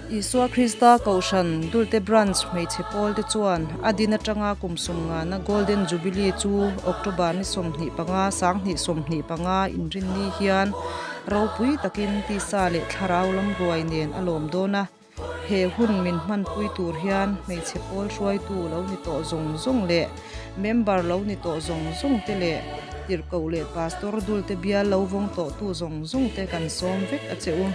Isua Krista Kohhran Dulte Branch hmeichhe pawlte chuan a din atanga kum sawmngana Golden Jubilee chu October ni 25, 2025 inrinni hian ropui takin tisa leh thlarau lam ruai nen a lawm dawn a. He hun min hmanpui tur hian hmeichhe pawl hruaitu lo ni tawh zawng zawng leh member lo ni tawh zawng zawng te leh tirhkoh leh pastor dulte bial lo vawng tawhtu zawng zawng te kan sawm vek a che u.